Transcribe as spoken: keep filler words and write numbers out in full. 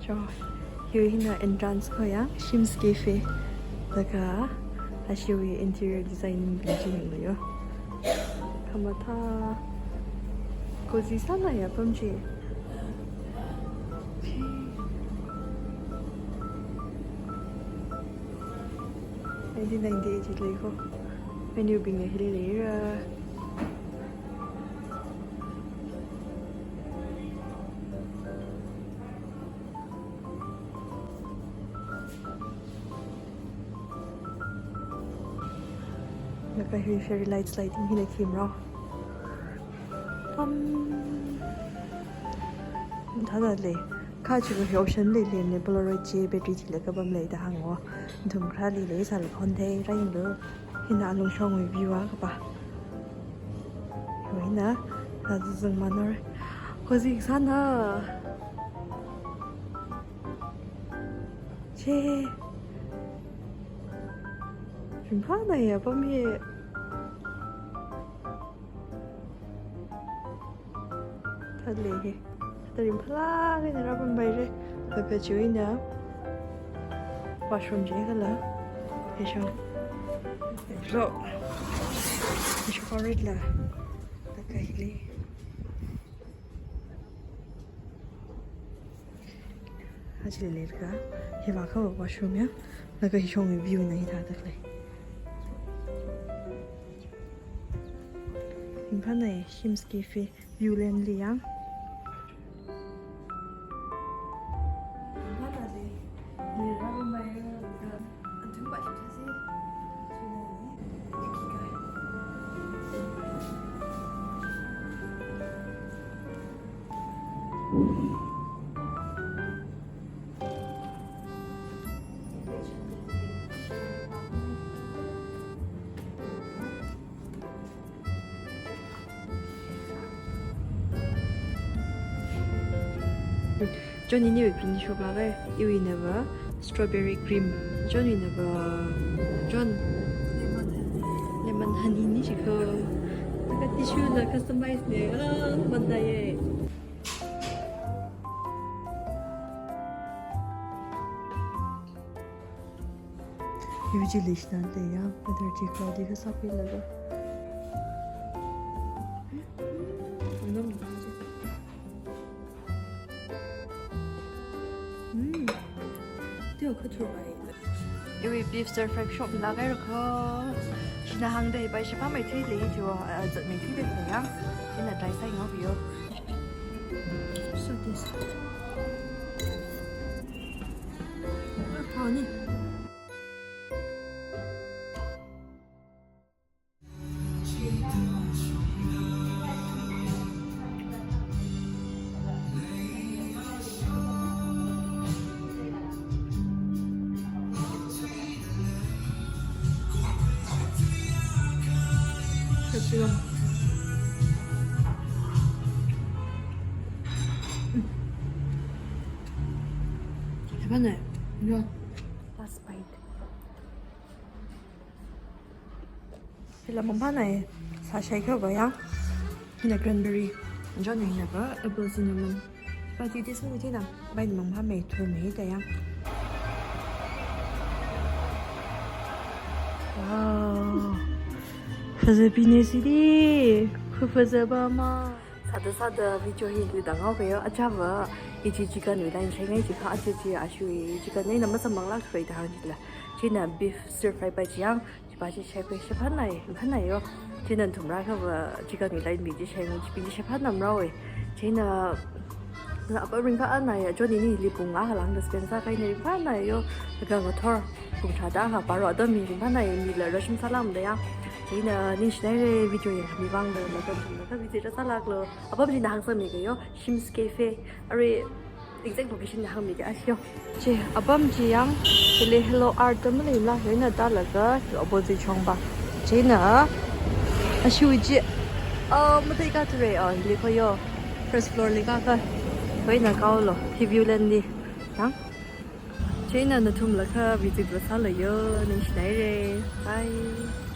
Cho, hiwui hina entrance ko ya, Shim's Cafe. Laga, ashiwui interior design bing chi yanglu yo. Khamathā cozy sāna ya apam chi. Nineteen ninety-eight chi lei ko. Menu bing ya hili leira. Laga hi fairy lights lighting hina theme rao. Pam. Thāda lei. Kha chi ko hi option lei lei ne Polaroid chi battery thilaga pam lei da hāngo. Nathum kharāli leisālaga hon thei rāyanglu. Hina alungshongwui view akha pa. Hina, na zuzung manor. Cozy sāna. Che. Ringphāna ya apam hi. Thāda lei hi. Thāda ringphālāk eina rāpampai re. Laga chiwui eina washroom chi kala. Hishong. Lo. Hishong corridor la. Laga hili. Aja lei laga, hiva kha washroom ya. Laga hishong view na hithāda lei. Ringphāna ya, Shim's Cafe, Viewland li yang. Ringphāna lei. Lei rāpampai ya, laga. Anthum ba shi thasi. Ikigai. John, iniwui green shop lāka, iwui eina va strawberry cream. John wui eina va, John, lemon honey ni shikho. Laga tissue la customize ne, ah, mandai ye. Iwui chi leishina leiya, weather chi cloudy kasā pila lo. Mm. Teo khathur bai. Iwui beef stir fry shop lāka rokho. Shina hāngda hi bai shipāmeithui lei teo, ah, zatmeithui lei ya. Shina try sāngaobiyo. So this. Ah, hao ni. Capsicum. Last bite. Hila mangphānai, sāshai kha ba yang. Hina cranberry. John wui eina va apple cinnamon. Ba chi taste mi thina, bai mangphāmei, thurmei da yang. Wow. Phazabine sidi, khuphazaba ma. Sāda sāda video hi luida ngaokayo, achāva, ichi chicken wui line shaingai chi kha, achi chi ashui chicken nei na masamang lak thui da hāng chila. China beef stir fry bai chi yang, chiva chi shaipai shipānai, phānai yo. China nathum rākha va chicken wui line mi chi shaingai, chibing chi shipānam rao e. China, na apa ringphānai ya, John ini li pung nga halang da spend sākahaina ringphānai yo. Laga ngathor, pung tharāda ha paro adam mi ringphānai, mi la rashim salam da ya. China, ningshinaire video yangmi vang da, laga nathum kha visit sālaklo. Apam china hāngsāmi kayo, Shim's Cafe. Are, exact location na hāngmi ka ashiyo. Chi, apam chi yang, chili Hello Art da maleila, hina da laga, opposite shongba. China, ashui chi, ah, matai ka thure, ah, hili khoyo, first floor li ka kha, hina kaolo, hi Viewland li, yang. China nathum lakha visit va sālayo, ningshinaire. Bye.